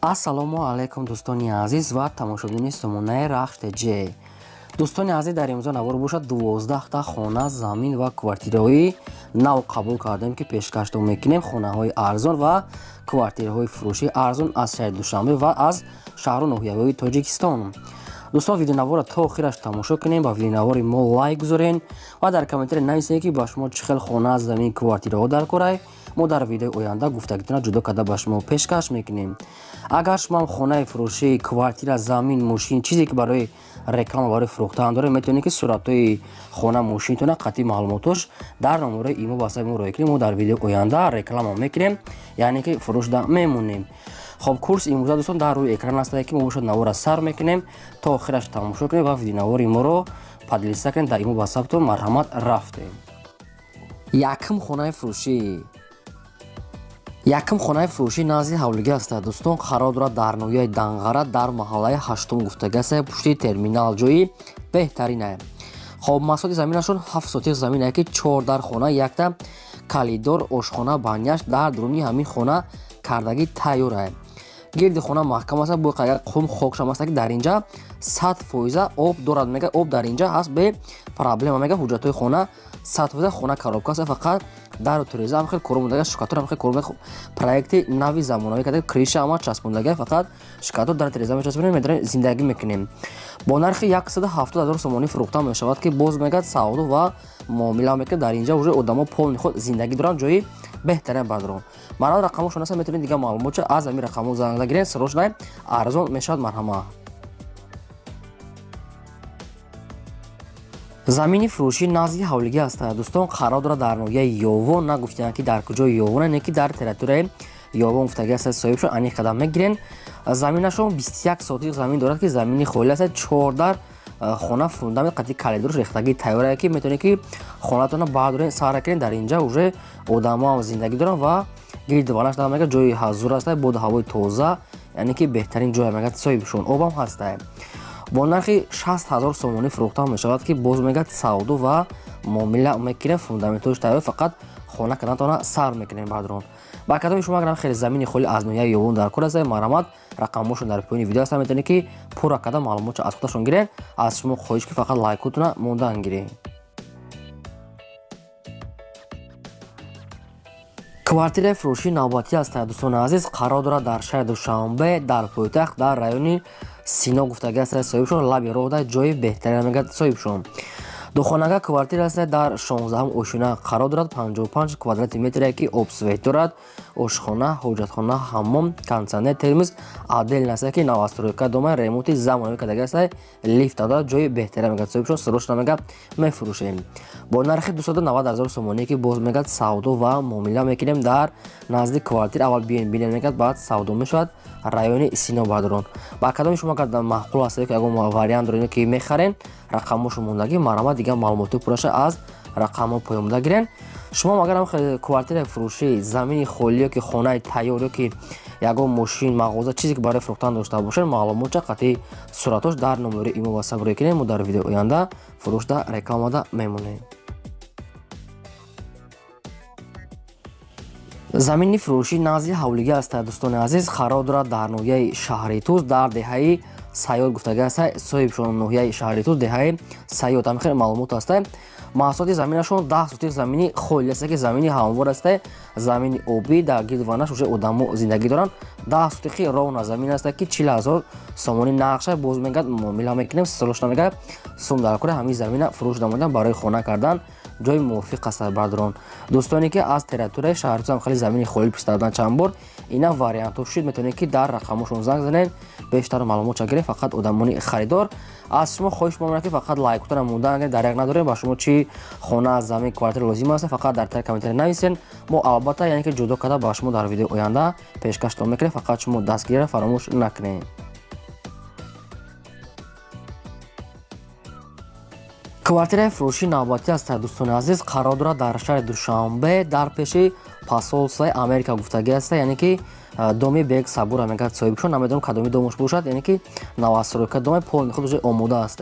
Ассалому алайкум, дӯстони азиз ва тамошобинони сомонаи Рахш ТЖ. Дӯстони азиз, дар имрӯза навор бошад, 12та хона, замин ва квартираҳои нав қабул кардем, ки пешкаштон мекунем. Хонаҳои арзон ва квартираҳои фурӯшии арзон аз шаҳри Душанбе ва аз шаҳру ноҳияҳои Тоҷикистон. Дӯстон, видеонаворро то охираш тамошо кунем, ба видеонавори мо лайк гузорен ва дар комментария нависед, ки ба шумо чӣ хел хона, замин, квартираҳо дар корай. Мо дар видеои оянда гуфтагитона ҷудо карда ба шумо пешкаш мекунем. Агар шумо хонаи фурӯшӣ, квартира, замин, мошин, чизе ки барои реклама, барои фурӯхтан доред, метавонед, ки суратҳои хона, мошинтона қатъи маълумотош дар номерои имо васаи мо роя кунем. Мо дар видеои оянда реклама мекунем, яъне ки фурӯшда мемонем. Хоб, курс имрӯза, дӯстон, дар рӯи экран астае, ки мо бошад навора сар мекунем, то охираш тамошо кунем ва видеонавори моро поделиться кунем дар имо ватсаптон. Марҳамат, рафтем. Якум хонаи фурӯшӣ. Якум хонаи фурӯшӣ назди ҳавлигӣ аст, дӯстон, қарор дорад дар ноҳияи Данғара, дар маҳаллаи ҳаштум гуфтагӣ аст, пушти терминал, ҷои беҳтаринае. Хоб, масоҳати заминашон 7 сотих заминае, ки чор дар хона, якта калидор, ошхона, баняш дар дуруни ҳамин хона кардагӣ тайёрае. Гирди хона маҳкам аст, бо агар қум хокшам аст, ки дар инҷа 100 фоиза об дорад, мега, об дар инҷа ҳаст, бе проблема, мега. Ҳуҷҷатҳои хона 100 фоиза, хона коробка аст, фақат дару тиреза ҳам хел коро мондага, штукатур ҳам хел коро, проекти нави замонавӣ карда, крыша ҳама часпондага, фақат штукатур, дар тиреза мечаспонем, медорем, зиндагӣ мекунем. Бо нархи 170 000 сомонӣ фурӯхта мешавад, ки боз мегӯяд, савдо ва муомила мекунад. Дар инҷа уже одамо полный худ зиндагӣ доранд, ҷои беҳтарин бардорон. Марҳамат, рақамҳошон аст, метавонед дигар маълумотча аз ҳамин рақамҳо занг гиред, срочно арзон мешавад. Марҳамат. Замини фурӯшӣ назди ҳавлигӣ аст, дӯстон, қарор дорад дар ноҳияи Ёвон. Нагуфтианд, ки дар куҷои Ёвон, не ки дар территорияи Ёвон гуфтагӣ аст, соҳибшон аниқ қадам мегирен. Заминашон 21 сотих замин дорад, ки замини холӣ аст, чордар хона, фундамент қатъи калидорш рехтагӣ тайёрае, ки метавонед, ки хонатонро баъдорен сара кунед. Дар инҷа уже одамо ҳам зиндагӣ доранд ва гирди ванаш дорам, мега, ҷои ҳазур аст, боду ҳавои тоза, яъне ки беҳтарин ҷое, мега соҳибшон. Обам ҳастае. Бо нархи 60 000 сомонӣ фурӯхта мешавад, ки боз мегӯяд, савдо ва муомила мекунем, фундаментҳош тайёр, фақат хона кардантона сар мекунем. Баъдрон ба кадоми шумо агар хеле замини холӣ аз ноҳияи Ёвон дар кор аст, марҳамат, рақамҳошон дар поёни видео аст, метавонед, ки пурра карда маълумотшо аз худашон гиред. Аз шумо хоҳиш, ки фақат лайкотона мондан гиред. Квартираи фурӯшии навбатӣ аст, дӯстони азиз, қарор дорад дар шаҳри Душанбе, дар пойтахт, дар райони Сино гуфтагӣ аст, соҳибшон, лаби роҳда, ҷои беҳтарин, мегӯяд соҳибшон. Духонага квартира аст, дар 16-ум ошёна қарор дорад, 55 квадрати метре, ки обсвет дорад, ошхона, ҳоҷатхона, ҳаммом, кондитсионер, термос отдельно аст, ки новостройка дома, ремонти замонавӣ кардагӣ аст, лифт дорад, ҷои беҳтарин, мегӯяд соҳибшон. Срочно, мегӯяд, мефурӯшем бо нархи 290 000 сомонӣ, ки боз мегӯяд, савдо ва муомила мекунем. Дар назди квартира аввал биёен бинед, мегӯяд, баъд савдо мешавад. Райони Сино. Баъдрон ба кадоми шумо агар маъқул аст, ки ягон вариант доред, ки мехарен, рақамҳошо мондагӣ, марҳамат, дигар маълумоти пурраша аз рақамҳо поёнда гирен. Шумо агар квартираи фурӯшӣ, замини холӣ ё ки хонаи тайёр ё ки ягон мошин, мағоза, чизе ки барои фурӯхтан дошта бошед, маълумотча қатъи суратош дар номери имо ватсап рӯй кунед. Мо дар видеои оянда фурӯшда рекламада мемонем. Замини фурӯшӣ назди ҳавлигӣ аст, дӯстони азиз, қарор дорад дар ноҳияи шаҳри Туз, дар деҳаи Сайёд гуфтагӣ аст, соҳибшон. Ноҳияи шаҳри Туз, деҳаи Сайёд, ҳамин хел маълумот аст. Маҳсулоти заминашон 10 сотих замини холӣ аст, ки замини ҳамвор аст, замини обӣ, дар гирди ванаш уже одамо зиндагӣ доранд. 10 сотихи ровно замин аст, ки 40 000 сомонӣ нақша, боз мегӯяд, муомила мекунем, срочно, мегӯяд, сум дар кори ҳамин замина фурӯш намодан, барои хона кардан ҷои мувофиқ аст. Бардорон, дӯстоне ки аз территорияи шаҳри Туз хеле замини холӣ пурсида чанд бор, ина вариантҳо шуд, метавонед, ки дар рақамҳошон занг занед, бештар маълумотша гиред. Фақат одамони харидор, аз шумо хоҳиш мекунам, ки фақат лайкотона мондан дар як надорем. Ба шумо чӣ хона, замин, квартира лозим аст, фақат дар таги комментария нависен. Мо албатта, яъне ки ҷудо карда ба шумо дар видеои оянда пешкаштон мекунем. Фақат шумо дастгириро фаромӯш накунед. Квартираи фурӯшии навбатӣ аст, дӯстони азиз, қарор дорад дар шаҳри Душанбе, дар пеши посольствои Америка гуфтагӣ аст, яъне ки доми Бег Сабура, мегӯяд соҳибшон. Намедонам, кадоми домош бошад, яъне ки новостройка доме, полный худ уже омода аст.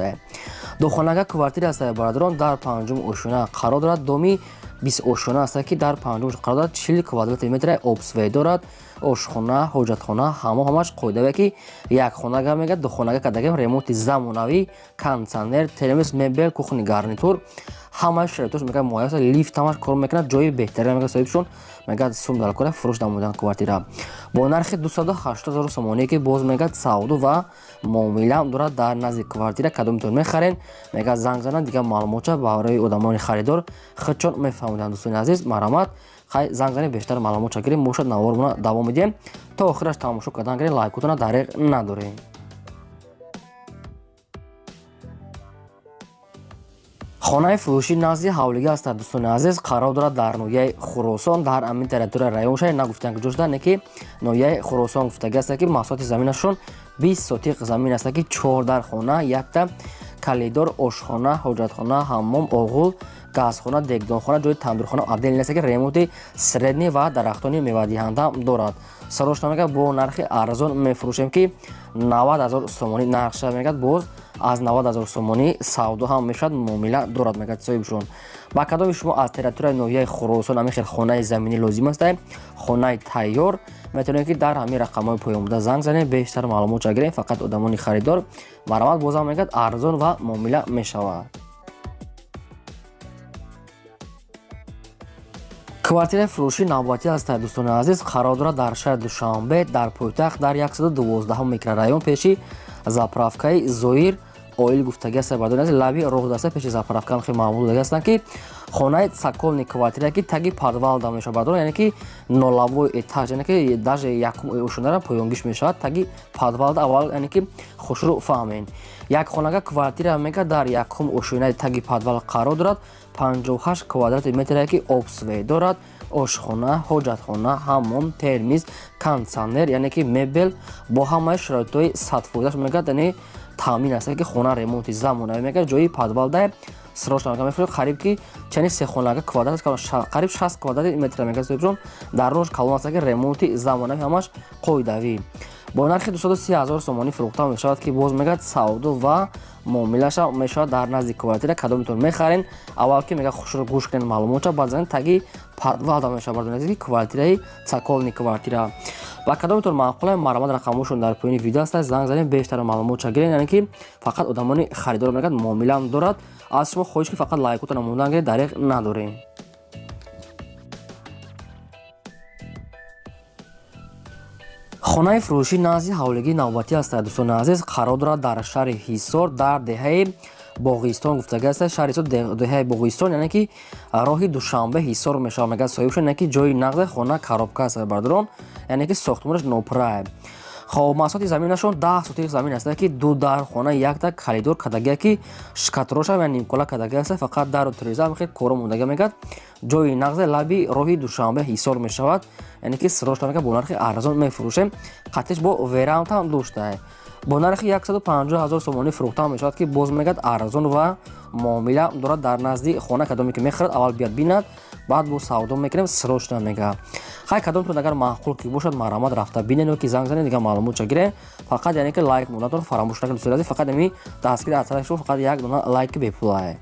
Духонага квартира аст, бародарон, дар панҷум ошёна қарор дорад, доми 20 ошёна аст, ки дар панҷум қарор дорад, 40 квадрати метра, обсвет дорад. Ошхона, ҳоҷатхона, ҳамом ҳамаш қоидаве, ки як хонага мегӯяд, духонага кардагем, ремонти замонавӣ, кондитсионер, термос, мебел, кухонный гарнитур, ҳамаи шароитош мегӯяд муҳайё аст, лифт ҳамаш кор мекунад, ҷои беҳтарин. Мегӯяд соҳибшон, мегӯяд сум дар кора фурӯш намудан квартира бо нархи 280 000 сомонӣ, ки боз мегӯяд савдо ва муомилаам дорад дар назди квартира. Кадомитон мехарен, мегӯяд занг занад, дигар маълумотша барои одамони харидор худшон мефаҳмиданд. Дӯстони азиз, марҳамат, хай занг занед, бештар маълумотша гирем. Бошад, навормона давом медиҳем, то охираш тамошо кардан гирем, лайкотона дареғ надорем. Хонаи фурӯшӣ назди ҳавлига аст, дӯстони азиз, қарор дорад дар ноҳияи Хуросон, дар амин территория район шаҳр нагуфтан куҷо шуда, не ки ноҳияи Хуросон гуфтагӣ аст, ки масоҳати заминашон 20 сотиқ замин аст, ки чор дар хона, якта калидор, ошхона, ҳоҷатхона, ҳаммом, оғул, газхона, дегдонхона, ҷои тандурхона отдельный аст, ки ремонти средний ва дарахтони мевадиҳанда дорад. Сарошна мегӯяд, бо нархи арзон мефурӯшем, ки 90 000 сомонӣ нархша. Мегӯяд, боз аз 90 000 сомонӣ савдо ҳам мешавад, муомила дорад, мегӯяд соҳибшон. Ба кадоми шумо аз территорияи ноҳияи Хуросон ҳамин хел хонаи заминӣ лозим аст, хонаи тайёр, метавонед, ки дар ҳамин рақамҳои поёнбуда занг занед, бештар маълумотша гирем. Фақат одамони харидор марҳамат. Бозам мегӯяд, арзон ва муомила мешавад. Квартираи фурӯшӣ навбатӣ аст, дӯстони азиз, қарор дорад дар шаҳри Душанбе, дар пойтахт, дар 112 микрорайон, пеши заправкаи Зоир Оил гуфтагӣ аст. Бардони азиз, лаби роҳ даста, пеши заправка ҳам хеле маъмул даги ҳастанд, ки хонаи цокольный квартира, ки таги подвал да мешавад, бардор, яъне ки нолавой этаж, яъне ки даже якум ошонара поёнгиш мешавад таги подвал да. Аввал, яъне ки хушрӯ фаҳмед, як хонага квартира, мега, дар якум ошонаи таги подвал қарор дорад, 58 квадрати метре, ки обсвет дорад, ошхона, ҳоҷатхона, ҳаммом, термиз, кондитсионер, яъне ки мебел бо ҳамаи шароитҳои 100%-аш, мегӯяд, яъне таъмин аст, ки хона ремонти замонавӣ, мегӯяд, ҷои подвал да срочно мефурӯшад. Қариб ки чани се хонага квадрат, қариб 60 квадрати метра, мегӯяд соҳибҷон, дар рош калон аст, ки ремонти замонавӣ, ҳамаш қоидавӣ, бо нархи 230 000 сомонӣ фурӯхта мешавад, ки боз мегӯяд савдо ва муомилаша мешавад дар назди квартира. Кадомитон мехарен, аввал ки мега хушро гӯш кунед маълумотша, баъд занед. Таги подвал да мешавад, бардони, ки квартираи цокольный квартира. Ба кадомитон маъқула, марҳамат, рақамҳошон дар поёни видео аст, занг занед, бештар маълумотша гиред. Яъне ки фақат одамони харидор, мегӯяд, муомилаам дорад. Аз шумо хоҳиш, ки фақат лайкотона мондан гиред, дареғ надорем. Хонаи фурӯшӣ назди ҳавлигии навбатӣ аст, дӯстони азиз, қарор дорад дар шаҳри Ҳисор, дар деҳаи Боғистон гуфтагӣ аст. Шаҳри Ҳисор, деҳаи Боғистон, яъне ки роҳи Душанбе Ҳисор мешавад, мегӯяд соҳибшон, яъне ки ҷои нақде хона коробка аст, бардорон, яъне ки сохтмонаш нопурра. Хоб, масоҳати заминашон 10 сотиқ замин аст, ки ду дар хона, якта калидор кардагия, ки шкатроша ва нимкола кардагия аст, фақат дару тиреза хел коро мондагия. Мегӯяд, ҷои нақзе лаби роҳи Душанбе Ҳисор мешавад, яъне ки срочно, мегӯяд, бо нархи арзон мефурӯшем. Қатиш бо веранда ҳам доштае, бо нархи 150 000 сомонӣ фурӯхта мешавад, ки боз мегӯяд арзон ва муомила дорад дар назди хона. Кадоме ки мехарад, аввал биёд бинад, баъд бо савдо мекунем, срочно, мегӯяд. Хай, кадомтон агар маъқул ки бошад, марҳамат, рафта бинед, ки занг занед, дигар маълумотша гирем. Фақат, яъне ки лайк монданатон фаромӯш накунед, дӯстони азиз. Фақат ами дастгири аз тарафи шумо фақат як дона лайки бепулае.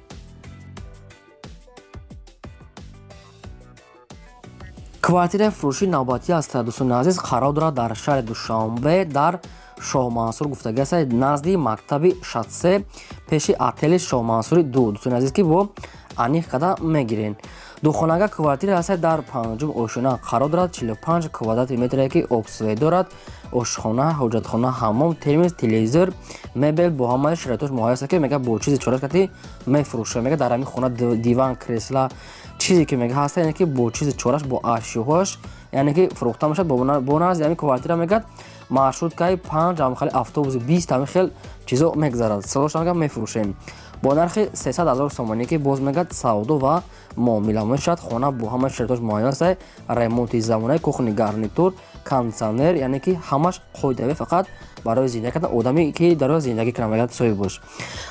Квартираи фурӯшии навбатӣ аст, дӯстони азиз, қарор дорад дар шаҳри Душанбе, дар Шоҳмансур гуфтагӣ аст, назди мактаби 63, пеши отели Шоҳмансури ду, дӯстони азиз, ки бо аниқ карда мегирен. Духонага квартира аст, дар панҷум ошёна қарор дорад, 45 квадрати метре, ки обсвет дорад, ошхона, ҳоҷатхона, ҳаммом, термиз, телевизор, мебел бо ҳамаи шароитош муҳайё аст, ки мега бо чизи чораш кати мефурӯша. Мега дар ҳамин хона диван, кресла, чизе ки мега ҳаста, яъне ки бо чизи чораш, бо ашёҳош, яъне ки фурӯхта мешавад бо назди ҳамин квартира. Мегӯяд, маршруткаи 5, ҳамхели автобуси 20, ҳамин хел чизо мегзарад. Срочно, мега, мефурӯшем бо нархи 300 000 сомонӣ, ки боз мегӯяд савдо ва муомила мешавад. Хона бо ҳамаи шароитош муайян аст, ремонти замонаи, кухонный гарнитур, кондитсионер, яъне ки ҳамаш қоидавӣ, фақат барои зиндагӣ кардан одаме ки дар зиндагӣ кунад, мегӯяд соҳиб бош.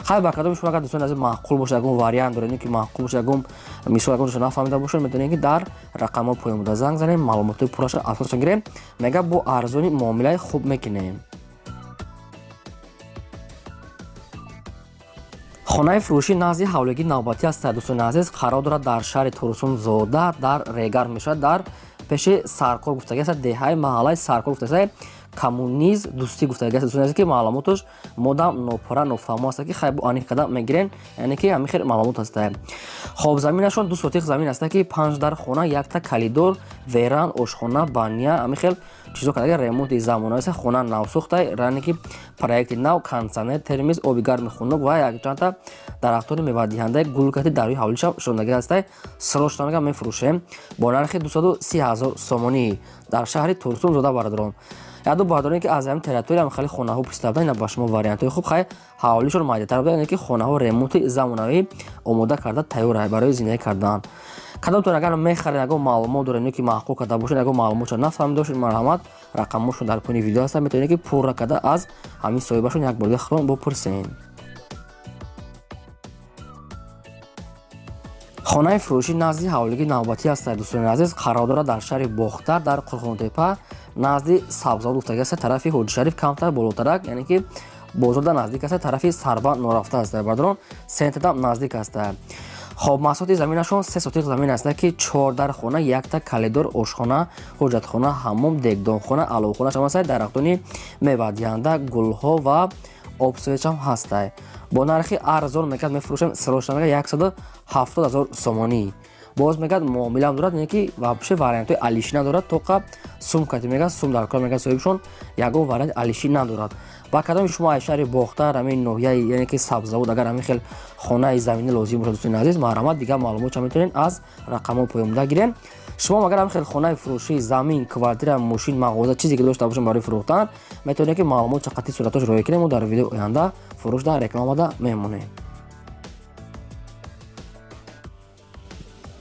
Хай, ба кадоми шумо агар, дӯстони азиз, маъқул бошад, ягон вариант доред, ки маъқул бошад, ягон мисол, ягон нафаҳмида бошад, метавонед, ки дар рақамҳои поён буда занг занем, маълумотҳои пурраша асосша гирем. Мега, бо арзони муомилаи хуб мекунем. Хонаи фурӯшӣ назди ҳавлигии навбатӣ аст, дӯстони азиз, қарор дорад дар шаҳри Турсунзода, дар Регар мешавад, дар Пеши Саркор гуфтагӣ аст, деҳаи маҳаллаи Саркор гуфтааст, Коммуниз Дӯстӣ гуфтагӣ аст. Дӯстони азиз, ки маълумоташ модам нопурра, нофаҳмо аст, ки хай бо аниқ қадам мегирен, яъне ки ҳамин хел маълумот аст. Хоб, заминашон 2 сотих замин аст, ки 5 дар хона, якта калидор, веран, ошхона, баня, ҳамин хел чизо кардага, ремонти замонавӣ аст, хона навсохта, яъне ки проекти нав, кондитсионер, термиз, оби гарми хунук ва якчандта дарахтони мевадиҳандаи гулкати дар рӯи ҳавлиша шондагӣ аст. Срочно мегам мефурӯшем бо нархи 230 ҳазор сомонӣ дар шаҳри Турсунзода, бародарон. Яду бародароне, ки аз ҳамин территория хеле хонаҳо пурсида буданд, ина ба шумо вариантҳои хуб. Хай, ҳавлишон майдатар буда, яъне ки хонаҳо ремонти замонавӣ омода карда тайёр барои зиндагӣ кардан. Кадомтон агар мехаред, ягон маълумот доред, ки маъқул карда бошед, ягон маълумотшо нафаҳмида бошед, марҳамат, рақамҳошон дар поёни видео ҳастанд, метавонед, ки пурра карда аз ҳамин соҳибашон як бор дига худтон бипурсед. Хонаи фурӯшӣ назди ҳавлигии навбатӣ аст, дӯстони азиз, қарор дорад дар шаҳри Бохтар, дар Қурғонтепа, назди Сабзавод гуфтагӣ аст, тарафи Ҳоҷишариф камтар болотарак, яъне ки бозорда наздик аст, тарафи Сарбанд норафта аст, бародарон, центрдам наздик аст. Хоб, масоҳати заминашон 3 сотих замин аст, ки 4 дар хона, якта калидор, ошхона, ҳоҷатхона, ҳаммом, дегдонхона, аловхонааш ҳам аст, дарахтони мевадиҳанда, гулҳо ва обсвечам ҳаст. Бо нархи арзон мегӯяд мефурӯшем, срочно мегӯяд 170 ҳазор сомонӣ. Боз мегӯяд муомилаам дорад, яъне ки вообще вариантҳои алишӣ надорад, тоқа сум кати мегӯяд, сум дар кор мегӯяд соҳибшон, ягон вариант алишӣ надорад. Ба кадоми шумо аз шаҳри Бохтар, ҳамин ноҳияи, яъне ки Сабзавод, агар ҳамин хел хонаи заминӣ лозим бошад, дӯстони азиз, марҳамат, дигар маълумотша метавонед аз рақамҳо поёнда гирем. Шумо агар ҳамин хел хонаи фурӯшӣ, замин, квартира, мошин, мағоза, чизе ки дошта бошем барои фурӯхтан, метавонед, ки маълумотша қатъи суратош роя кунем, мо дар видеои оянда фурӯш дар рекламада мемонем.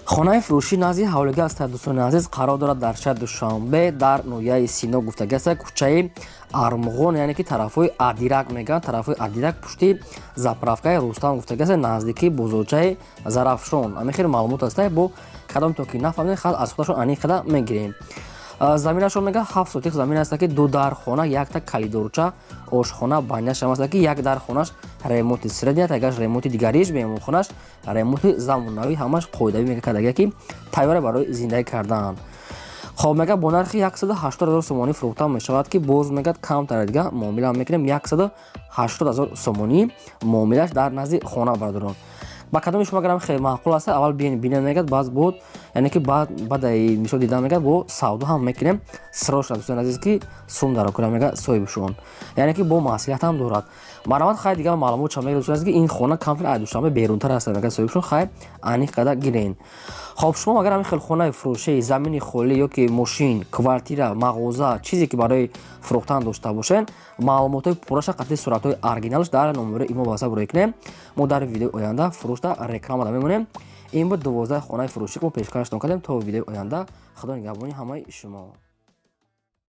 Хонаи фурӯшӣ назди ҳавлигӣ аст, дӯстони азиз, қарор дорад дар шаҳри Душанбе, дар ноҳияи Сино гуфтагӣ аст, кӯчаи Армуғон, яъне ки тарафҳои Адирак мегӯянд, тарафҳои Адирак, пушти заправкаи Рустам гуфтагӣ аст, наздикии бозорчаи Зарафшон. Ҳамин хел маълумот аст, бо кадомтон ки нафаҳмидед, хат аз худашон аниқ карда мегирем. Заминашон мега 7 сотих замин аст, ки 2 дар хона, якта калидорча, ошхона, баняш ҳам аст, ки як дар хонаш ремонти средня, тагаш ремонти дигариш, меҳмонхонаш ремонти замонавӣ, ҳамаш қоидавӣ мега кардагия, ки тайёра барои зиндагӣ кардан. Хоб, мега бо нархи 180 ҳазор сомонӣ фурӯхта мешавад, ки боз мегӯяд камтар дига муомила мекунем, 180 ҳазор сомонӣ муомилаш дар назди хона, бародарон. Ба кадоми шумо агарам хеле маъқул аст, аввал бинед, мегӯяд, баъз буд, яъне ки баъд мисол дидан мегӯяд, бо савдо ҳам мекунем срочно, дӯстони азиз, ки сум дар кунам мегӯяд соҳибшон, яъне ки бо маслиҳат ҳам дорад. Марҳамат, хай дигар маълумот ча мегӯяд, дӯстони азиз, ки ин хона камтар аз Душанбе берунтар аст, мегӯяд соҳибшон, хай аниқ карда гирен. Хоб, шумо агар ҳамин хел хонаи фурӯшӣ, замини холӣ ё ки мошин, квартира, мағоза, чизе ки барои фурӯхтан дошта бошед, маълумотҳои пурраша қатъи суратҳои оригиналш дар номери имо васап роя кунем, мо дар видеои оянда фурӯшда рекламада мемонем. Ин буд 12 хонаи фурӯшӣ, ки мо пешкаштон кардем. То видеои оянда, Худо нигаҳбони ҳамаи шумо.